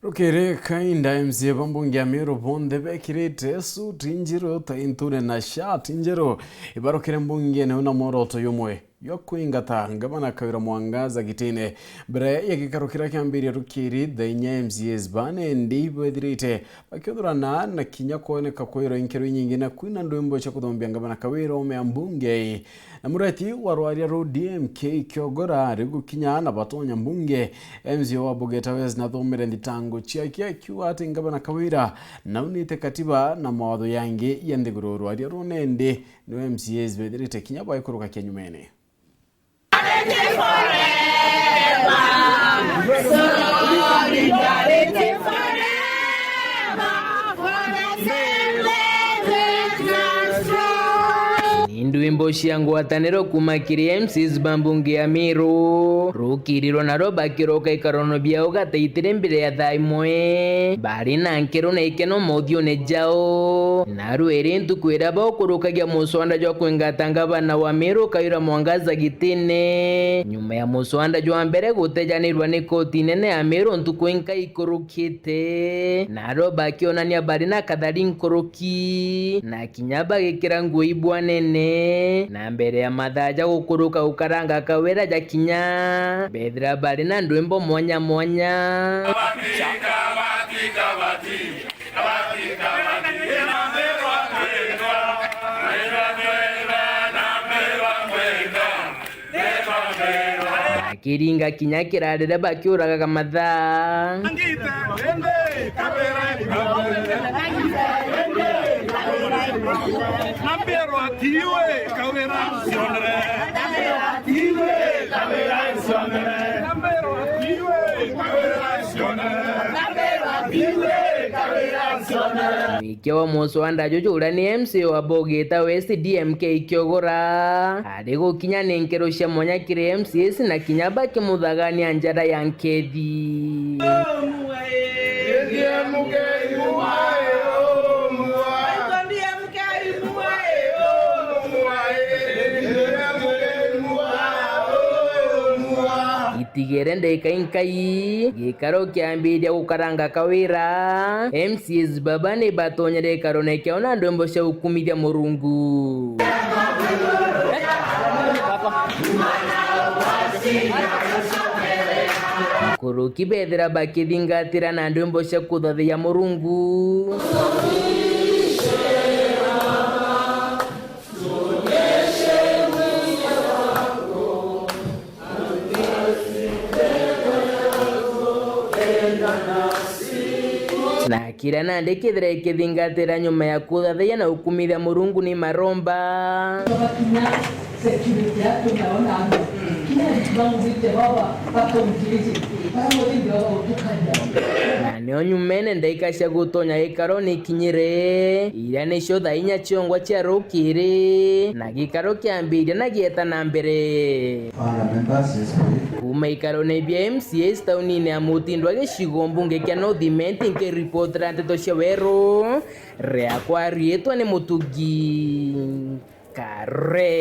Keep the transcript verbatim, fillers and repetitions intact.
Rukiri kainda M C A ba mbunge ya Meru bonthe bekirite suti njiru ta intune na shati njiru ibarukire mbungene una mworoto yumwe jwa kwingata ngavana Kawira Mwangaza gitine. Mbere ya gikaro kiria kiambirie rukiri, thaa inya M C As ba nendi bethirite bakiothurana na kinya kwoneka kwirwa inkero inyingi na kwina ndwimbo cia kuthombia ngavana Kawira ume ya mbunge. Na mureti wa rwaria ruu D M K Kiogora ari gukinya na batonya mbunge, M C A wa Bugeta West nathomere nthitango ciake akiuga ati ngavana Kawira naunite katiba na mawatho yangi ya nthiguru. Rwaria ruu nendi niwe M C As bethirite kinya baikuruka kianyumene. Ni ndwimbo cia ngwataniro kuuma kiri M Cs ba mbunge ya Meru, rukirirwe naro bakiroka ikarono biao gataitire mbere ya thaa imwe. Bari na nkero na ikeno mothiune jao. Narua iri ntuku iria baukurukagia muswanda jwa kwingata ngavana wa Meru Kawira Mwangaza gitine, nyuma ya muswanda jwa mbere gutejanirwa ni koti nene ya Meru ntuku inka ikurukite, naro bakionania bari na kathari nkuruki, na kinya bagikira nguo ibwanene, na mbere ya mathaa ja gukuruka gukaranga Kawira jakinya, bethira bari na ndwimbo mwanya mwanya. Akiringa kinya kirarire bakiuragaga mathaa. Mwikia wa muswanda juju uria ni M C A wa Bugita West D M K Kiogora ari gukinya ni nkero cia mwanya kiri M C As na kinya bakimuthagania njara ya nkethi. Itigere ndagika inkai, gikaro kiambiria gukaranga Kawira. M C As baba ni batonyere gikarone kiao na ndwimbo cia gukumithia Murungu. Kuruki bethira bakithingatira na ndwimbo cia kuthathia Murungu. Na kiria nandi kithira ikithingatira nyuma ya kuthathia na gukumithia Murungu ni maromba. Bakinya security yake, unaona anga. Kinya vitu vangu vyote baba, mpaka ujirishe. Baba, wewe ndio baba utukanya. Na nio nyumene ndaika cia gutonya gikaro ni kinyire, iria nicio thaa inya ciongwa cia rukiri, na gikaro kiambiria na gieta na mbere. Kuuma ikarone bia M C As taunine ya Mutindwa gicigo mbunge kia North Imenti, nkiripotera nteto cia weru, riakwa riitwa ni Mutugi Kare.